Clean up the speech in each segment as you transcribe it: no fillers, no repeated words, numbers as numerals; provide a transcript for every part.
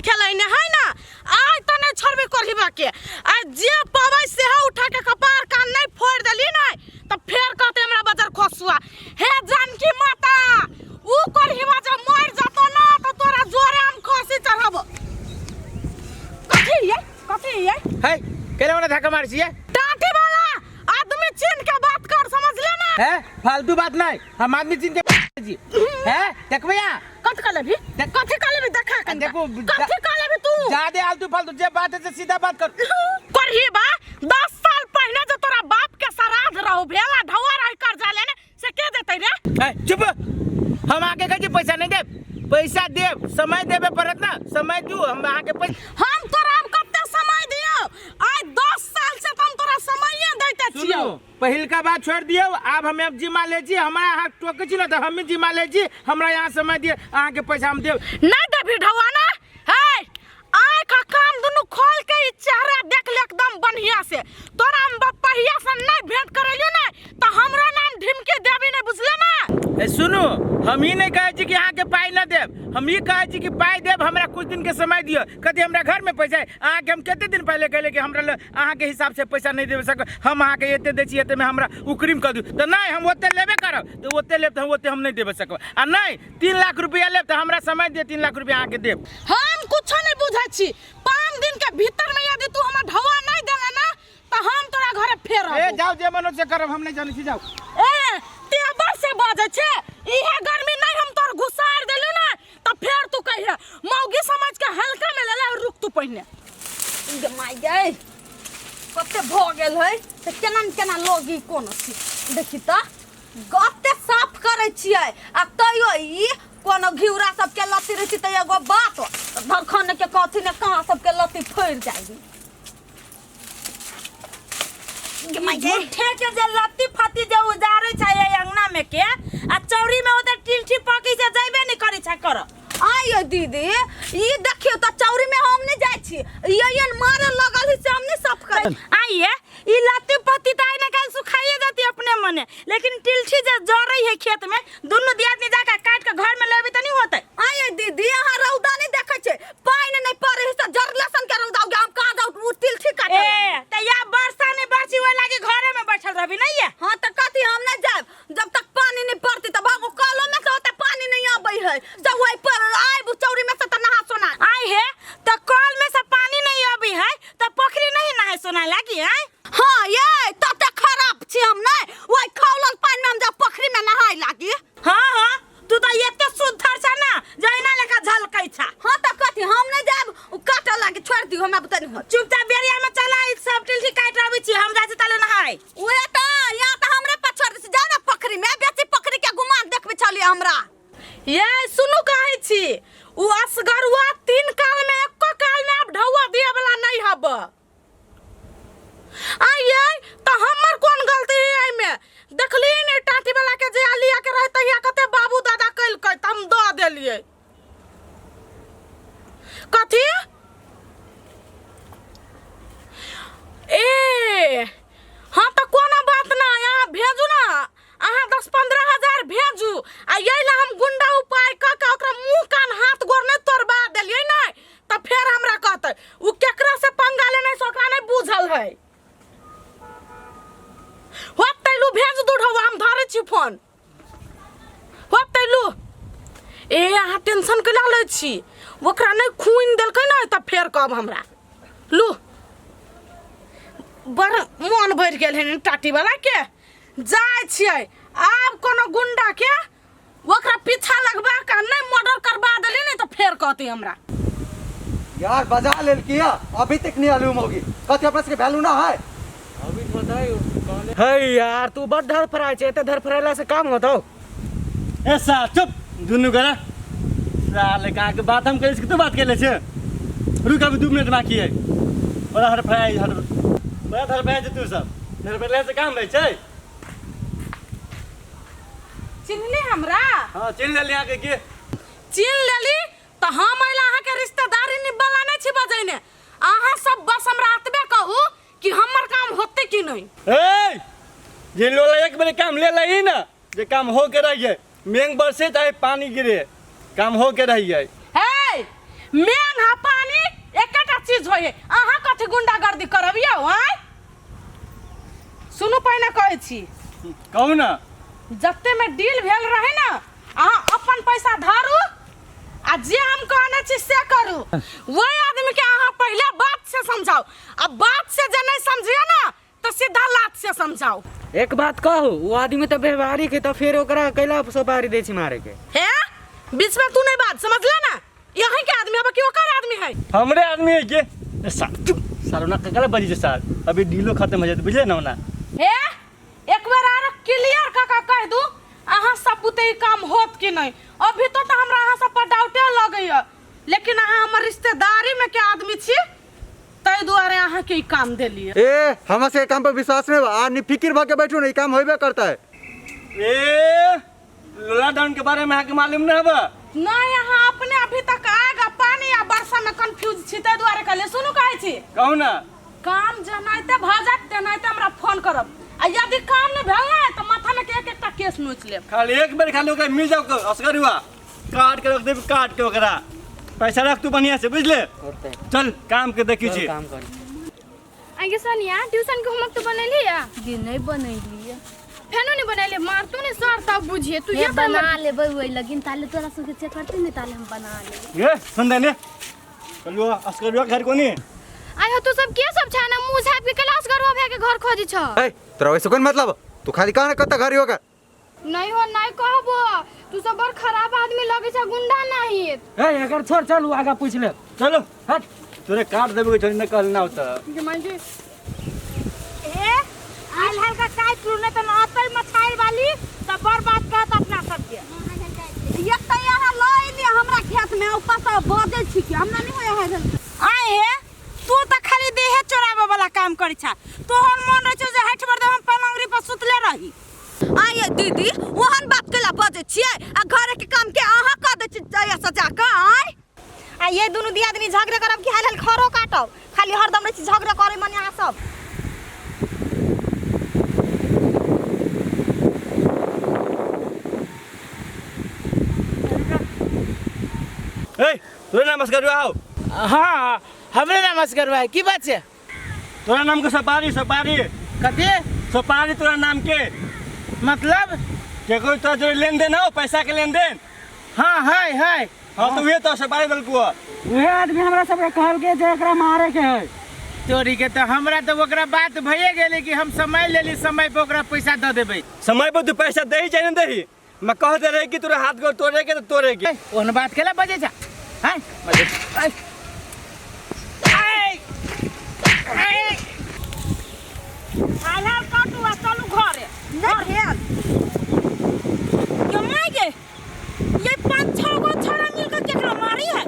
खेल खेलैने है ना। आइ तऽ नहि छोड़बै कोढ़ीबा के, आ जे पबै सेहो उठा के कपार कान नहि फोड़ि देली ने तऽ फेर कहते हमरा बजर खसुआ। हे जानकी माता, ऊ कोढ़ीबा जब मरि जतो ना तऽ तोरा जोरे हम खसी चढ़ाबो। कथी ये, कथी ये? है केला वाला धक्का मार छियै? टाटी वाला आदमी चिन्ह के बात कर, समझ ले ना। है फालतू बात नहीं, हम आदमी चिन्ह के जी है। देखबै यहाँ कथी कर लेबी? कथी कर लेबी? देखा कनिका। देखो, कथी कर लेबी तू? ज्यादे आलतू फालतू जे बात है से सीधा बात कर। करही बा 10 साल पहले जो तोरा बाप के श्राद्ध रहो भेला ढौआ रही कर्जा लेने से के देतै रे? ए, चुप। हम आके कहै छी पैसा नहीं देब, पैसा देब, समय देबे पड़त ना, समय दू हम अहाँके पैसा। हम तोरा अब कते समय दियौ? आइ 10 साल से त हम तोरा समये दैते सुनू, छियौ। पहिलका बात छोड़ दियौ, आब हम अब जिम्मा लै छी। हमरा अहाँ टोकै छी ने तऽ हमही जिम्मा लै छी। हमरा यहाँ समय दिअ, अहाँके पैसा हम देब। नहीं देबी ढौआ ना। हे आँख आ कान दुनू खोल के ई चेहरा देख ले एकदम बढ़िया से। तोरा हम बपहिया से नहीं भेंट करेलियो ना तो हमरा नाम ढिमकी देबी नहीं, बुझले ना? ए सुनू, हम ई नहीं कहै छी कि अहाँके पाइ न देब, हम ई कहै छी कि पाइ देब, हमरा कुछ दिन के समय दिअ। कथी हमरा घर में पैसा है? अहाँके हम कते दिन पहले कहले कि हमरा अहाँके हिसाब से पैसा नहीं देबे सक, हम अहाँके एते दै छी, एते में हमरा उकरीम कऽ दियौ। तऽ नहीं, हम ओते लेबे करब, तऽ ओते लेब तऽ हम ओते हम नहीं देबे सकब। आ नहीं 3 लाख रुपया लेब तऽ हमरा समय दिअ, 3 लाख रुपया अहाँके देब। हम कुछो नहीं बुझै छी। 5 दिन के भीतर में यदि तू हमर ढौआ नहीं देला ना तऽ हम तोरा घरे फेर ए आबो। जाओ, जे मन हो से करब, हम नहीं जानै छी, जाओ। ए तेबर से बजै छे, इहे गर्मी नहीं हम तोर घुसार देलु ना तऽ फेर तू कहिए मौगी समझ के हल्का में ले ले। रुक तू पहिने। गे माय गे, कते भऽ गेल है तऽ केना ने केना लगी कोनो चीज। देखी तऽ गते साफ करै छियै आ तैयो ई कोनो घिउरा सबके लत्ती रहै छै तऽ एगो बात धरखन के कथी ने कहाँ सबके लत्ती फड़ि जाइ है। गे माय गे। झूठे के जे लत्ती फत्ती जे उजारै छै एहि अंगना में के आ चौरी में ओते टिलठी पकी से जइबे नहीं करै छै कर। आइयो दीदी, ई देखियो त चौरी में हम नहीं जाइ छी, ये ये मारे लगल है से हम नहीं साफ कर। आइए ई लत्ती पत्ती त आइ न काल्हि सुखाइए जाती अपने मने, लेकिन टिलठी जे जरै है खेत में दुनू दियादनी जाके काट के घर में लेबी त नहीं होतै। आइए दीदी, अहाँ रौदा नहीं देखै छै, पानि नहीं पड़े है से जरले सन के रौदा उगे, हम कहाँ जाउ उ टिलठी काटे। ए त या वर्षा नहीं बरसी ओइ लागी घरे में बैठल रहबी नहीं ये? हाँ त कथी हम नहीं जायब जब तक पानी नहीं पड़ती, तब भागो कलो में से होता पानी नहीं आबै है से वही पर आइब चौरी में से त नहा सोना। आई हे त कल में से पानी नहीं आबी है त पोखरी नहीं नहाय सोना लागी है? हाँ ये त त खराब छी हम नहीं, वही खौलल पानी में हम जब पोखरी में नहाय लागी। हाँ हाँ तू त एते सुधर छ ना जैना लेखा झलकै छ। हाँ त कथी हम नहीं जायब, उ काटे लागी छोड़ दियो हमरा बता नहीं होत। चुपचाप बेरिया में चला ई सब टिलठी काट आबै छी, हम जाइ छी तले नहाय। उहे त यहाँ त हमरे पर छोड़ दै छी, जाउ ना पोखरी में, बेसी पोखरी के गुमान देखबै छलियै हमरा। ये सुनू कहै छी, उ असगरुआ 3 काल में एको काल में आब ढौआ दिए वाला नहीं हब। आ ये त हमर कोन गलती है एहिमे? देखली ने टाटी वाला के जे लिया के रहे तहिया कते बाबू दादा कइलकै त हम दऽ देलियै। कथी? ए हाँ त कोनो बात ना, अहाँ भेजू ना, अहाँ 10-15 हजार भेजू आ यही ला हम गुंडा उपाय कऽ के ओकरा मुँह कान हाथ गोर नहि तोड़बा देलियै ने तऽ फेर हमरा कहतै उ केकरा से पंगा लेने से ओकरा नहि बुझल है। होतै लू भेज दू ढौआ, हम धरै छी फोन। होतै लू। ए अहाँ टेंशन केला लै छी, ओकरा नहि खून देलकै ने तऽ फेर कहब हमरा। लू बड़ मोन भरि गेल है टाटी वाला के। जाइ छियै आब कोनो गुंडा के ओकरा पीछा लगबा के नहि मर्डर करबा देली ने तऽ फेर कहतै हमरा। यार बजा लेल किया अभी तक नहीं आलू मोगी, कथी अपना सबके वैल्यू ना है? अभी तो है यार तू बड़ धड़फड़ाय छै, एते धड़फड़ेला से काम होतौ? ए सा चुप दुनू गोरा साले कहाँ के बात हम करै छी तू बात केले छे। रुक अभी 2 मिनट बाकी है। बड़ा हड़फड़ाय हड़ बड़ा धड़फड़ाय छै तू सब, धड़फड़ेला से काम होइ छै? चिन्हली हमरा? हाँ चिन्ह लेली अहाँके। के चिन्ह लेली तऽ हम अइला अहाँके रिश्तेदारी निभला नहि छी बजैने। अहाँ सब बस हमरा एतबे कहू कि हमर काम होतै कि नहि। ए जे लोला एक बेर काम ले लही ना जे काम हो के रहिए, मेघ बरसे चाहे पानी गिरे काम हो के रहिए। हे मेघ आ पानी है अहाँ कथी गुंडागर्दी करब यौ आँय सुनू पहिने कहै छी कहू ना जते में डील भेल रहे ना अहाँ अपन पैसा धारू आ जे हम कहने छी से करू वही आदमी के अहाँ पहले बात से समझाओ आ बात से जे नहीं समझिए ना तो सीधा लात से समझाओ एक बात कहू वो आदमी तऽ व्यवहारिक है तऽ फेर ओकरा कैला सुपारी दै छी मारे के हे बीच में तू नहीं बात समझ ले ना यही के आदमी है कि ओकर आदमी है हमरे आदमी है के ए, सार चुप सारो ना ककरा बजी छै सार अभी डीलो खत्म हो जात बुझले ना ओना हे एक बार आर क्लियर क के कह दू अहाँ सब बुते ई काम होत कि नहीं अभी तो, तो हमरा अहाँ सब पर डाउटे लगैया लेकिन अहाँ हमर रिश्तेदारी में के आदमी छी ताहि दुआरे अहाँ के ई काम देलिए ए हमरा से काम पर विश्वास नहीं बा आ निफिकिर भके बैठू नहीं काम होबे करता है ए लोला डाउन के बारे में अहाँके मालूम ना हबा नहीं अहाँ अपने अभी तक आग आ पानी आ वर्षा में कंफ्यूज छी ताहि दुआरे कहलिए सुनू कहै छी कहू ना काम जनाइते भऽ जायत तेनाहिते हमरा फोन करब आ यदि काम नहि भेल ने तऽ माथामे के एक एकटा केस नोचि लेब खाली एक बेर खाली ओकरा मिल जाओ असगर हुआ काट के रख देब काट के ओकरा पैसा रख तू बढ़िया से बुझले चल काम के देखी छी काम कर आगे सोनिया ट्यूशन के होमवर्क तो बनैली है गे नहीं बनैली फेनो नहीं बनैली मारतू ने सर तब बुझिए तू हे ये बना लेबै ओहि लगिन ताले तोरा सबके चेक करते ने ताले हम बना लेबै ए सुन दे ने चलू असगर हुआ घर कोनी आइ हो तू सब के सब छा ना मुंह झाप के क्लास करवा भए के घर खोजी छ ए तोरा वैसे कोन मतलब तू खाली कह ना कत घर होगा नहीं हो नहीं कहबो तू सब बड़ खराब आदमी लगे छ गुंडा नहीं ए एकर छोड़ चल उ आगा पूछ ले चलो हट तोरे काट देबे के छोड़ी न कहल ना होता ए आयल हल्का काटि लू नहीं तऽ अतै मछाइल वाली तऽ बड़ बात कहत अपना सबके ये तो यहाँ लऽ एलियै हमरा खेत में ऊपर से बजै छी कि हमरा नहीं होय है आए हे तू तऽ खाली देहे चोराबे वाला काम करै छा तोहर मन रहै छौ जे हटि बर दे हम पलंगरी पर सुतले रही आइए दीदी ओहन बात केला बजै छियै आ घरे के काम के अहाँ कऽ दै छी जया सजा कऽ आँय आ ये दुनू दियादनी झगड़े करब कि हाल हाल खरो काटब खाली हरदम रहै छी झगड़े करे मने अहाँ सब ए तोरे नाम असगर हुआ आओ हाँ हमरे नमस्कार भाई की बात छै तोरा नाम के सपारी सपारी कथी सपारी तोरा नाम के मतलब केकरो तोरा जोड़े लेन देन हो पैसा के लेन देन हाँ है है हाँ तो उहे तो सपारी देलकू हँ। उहे आदमी हमरा सबके कहलकै जे एकरा मारे के है तोरी के तो हमरा तो ओकरा बात भइए गेलै कि हम समय लेली समय पर ओकरा पैसा दऽ देबै समय पर तू पैसा दही चाहे न दही मैं कह दे रहे कि तोरा हाथ गोड़ तोड़े के तो तोड़े के ओहन बात केला बजै छ हैं बजै छ। ऐ। ऐ। ऐ। हाल हाल काटू आ चलू घरे नहीं भेल ये माय गे ये पाँच छह गो छोरा मिलकर केकरा मारी है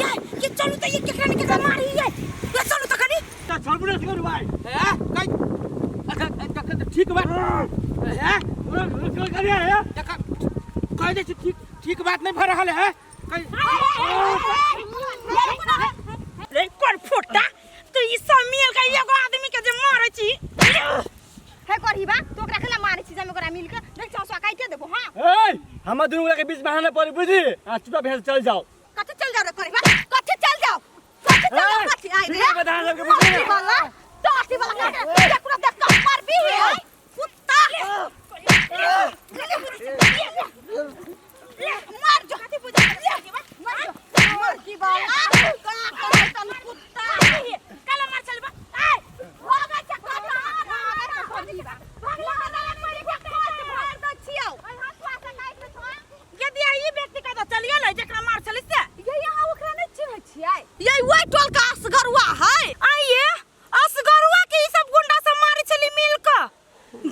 ये ये चलू तो ये केकरा ने केकरा मारी है ये चलू तो कनी छोड़ बुरे असगर भाई हैं? कहीं अच्छा, अच्छा, अच्छा, ठीक बात हैं? देखा, कह दै छी ठीक ठीक बात नहीं भऽ रहल है कहीं रे कोन फोटा तू ई सब मिल के एगो आदमी के जे मारै छी हे करही बा तू ओकरा केना मारै छी हम ओकरा मिल के देख छौ सो काटि देबो हां ए हम दुनू गोरा के बीच में आना पड़ी बुझी आ चुपा भेज चल जाओ कथी चल जाओ रे करही बा कथी चल जाओ कथी चल जाओ कथी आइ रे बता सबके बुझी टोटी वाला टोटी वाला काटे केकरो देख के मारबी है कुत्ता मार जो हाथी पूजा मार जो मार की वाला का करे तन कुत्ता काला मार चल बा आय भागा छै कथा भागा भागला मरि मार दै छियौ यदि ई व्यक्ति का तो चलिए ले जेकरा मार चली से ये यहाँ ओकरा नहीं चिन्है छियै ये वही टोल का असगरुआ है आइए असगरुआ के ई सब गुंडा सब मारे छली मिल के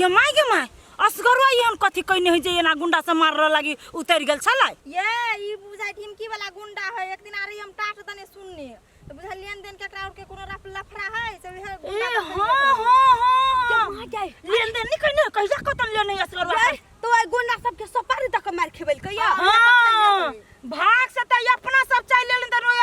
गे माय गे माय असगरुआ एहन कथी कइने है जे एना गुंडा सब मार लागी उतरि गेल छलै ये ई बुझाइ ढिमकी वाला गुंडा है एक दिन आ रही हम टाट दने सुनने तो बुझा लेन देन केकरा और के कोनो रफ लफड़ा है से उहे ए गुंडा हां हां हां लेन देन नहीं कइने कहिया कतन लेने असगरुआ ये तो ओइ गुंडा सबके सपारी तक मार खेबेल कहिया हाँ भाग से त अपना सब चाहि लेलन त रोय